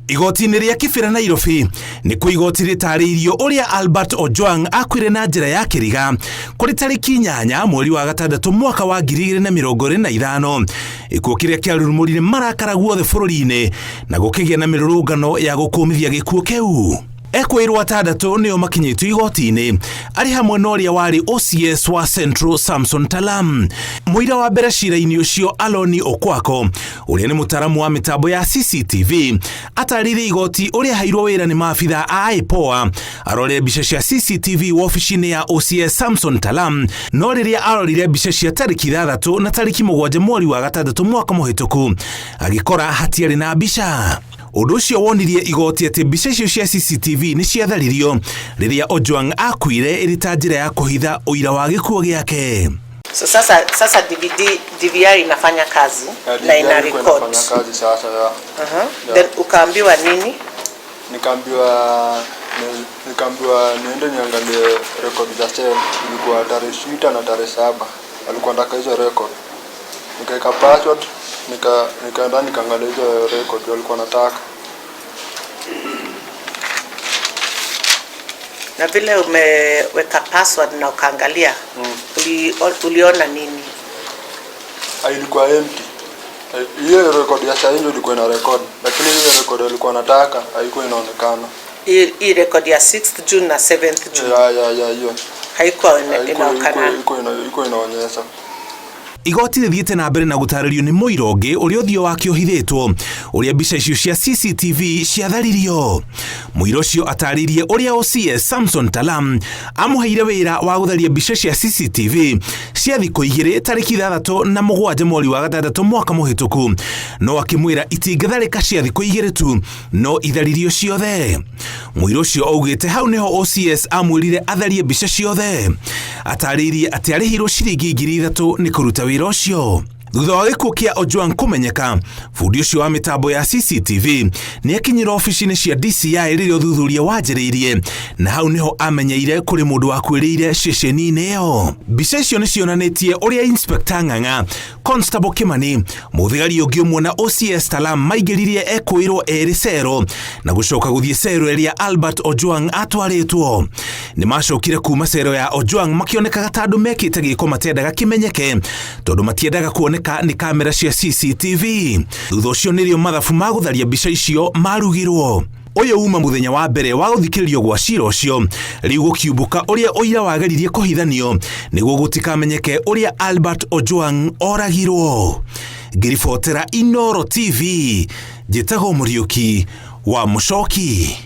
Igoti-inĩ rĩa Kibera Nairobi nĩkuo igoti rĩtarĩirio ũrĩa Albert Ojwang akuire na njĩra ya kĩriga kũrĩ tarĩki 8 mweri wa gatandatũ mwaka wa 2025, gĩkuũ kĩrĩa kĩarurumũrire marakara guothe bũrũri-inĩ na gũkĩgĩa na mĩrũrũngano ya gũkũmithia gĩkuũ kĩu. Ekũĩrwo atandatũ nĩo makinyĩtio igoti-inĩ arĩ hamwe na ũrĩa warĩ OCS wa Central Samson Talam. Mũira wa mbere cira-inĩ ũcio Aloni Okwako ũrĩa nĩ mũtaaramu wa mĩtambo ya CCTV atarĩirie igoti ũrĩa aheirwo wĩra nĩ maabitha a IPOA arore mbica cia CCTV wobici-inĩ ya OCS Samson Talam, no rĩrĩa arorire mbica cia tarĩki 6 na tarĩki 7 mweri wa gatandatũ mwaka mũhĩtũku agĩkora hatiarĩ na mbica. Ũndũ ũcio wonirie igoti atĩ mbica icio cia CCTV nĩ ciatharirio rĩrĩa Ojwang akuire ĩrĩ ta njĩra ya kũhitha ũira wa gĩkuũ gĩake. So sasa DVD DVR inafanya kazi Ya, na ina DVR ilikuwa record. inafanya kazi sasa ya. Then ukaambiwa nini? Nikaambiwa niende niangalie record za cell. Ilikuwa tarehe 6 na tarehe 7. Walikuwa wanataka hizo record. Nikaweka password, nikaenda nikaangalia hizo record walikuwa wanataka. Na vile umeweka password na ukaangalia, uliona nini? Ilikuwa empty. Hiyo record ya saa hiyo ilikuwa ina record, lakini ile record walikuwa wanataka haikuwa inaonekana. Hii record ya 6th June na 7th June. Ya, hiyo. Haikuwa Haikuwa, inaonekana. Haikuwa inaonyesha. Igoti rĩthiĩte na mbere na gũtarĩrio nĩ mũira ũngĩ ũrĩa ũthiũ wake ũhithĩtwo ũrĩa mbica icio cia CCTV ciatharirio. Mũira ũcio atarĩirie ũrĩa OCS Samson Talam amũheire wĩra wa gũtharia mbica cia CCTV cia thikũ igĩrĩ tarĩki 6 na 7 mweri wa gatandatũ mwaka mũhĩtũku, no akĩmwĩra itingĩtharĩka cia thikũ igĩrĩ tu no itharirio ciothe. Mũira ũcio augĩte hau nĩho OCS amwĩrire atharie mbica ciothe. Atarĩirie atĩ arĩhirwo ciringi 3,000 nĩ kũruta wĩra ũcio. Thutha wa gĩkuũ kĩa Ojwang kũmenyeka, bundi ũcio wa mĩtambo ya CCTV nĩ akinyire obici-inĩ cia DCI rĩrĩa ũthuthuria wanjĩrĩirie, na hau nĩho amenyeire kũrĩ mũndũ wakuĩrĩire ceceni-inĩ ĩyo. Mbica icio nĩ cionanĩtie ũrĩa Inspector Ng'ang'a, Constable Kimani, mũthigari ũngĩ ũmwe na OCS Talam maingĩririe ekũĩrwo erĩ cero na gũcoka gũthiĩ cero ĩrĩa Albert Ojwang atwarĩtwo. Nĩ macokire kuma cero ya Ojwang makĩonekaga ta andũ mekĩte gĩko matendaga kĩmenyeke tondũ matiendaga kuoneka nĩ kamera cia CCTV. Thutha ũcio nĩrĩo mathabu ma gũtharia mbica icio marugirwo. Ũyũ uma mũthenya wa mbere wa gũthikĩrĩrio gwa cira ũcio, rĩu gũkiumbũka ũrĩa ũira wageririe kũhithanio nĩguo gũtikamenyeke ũrĩa Albert Ojwang oragirwo. Ngĩribotera Inooro TV, njĩtagwo Mũriũki wa Mũcoki.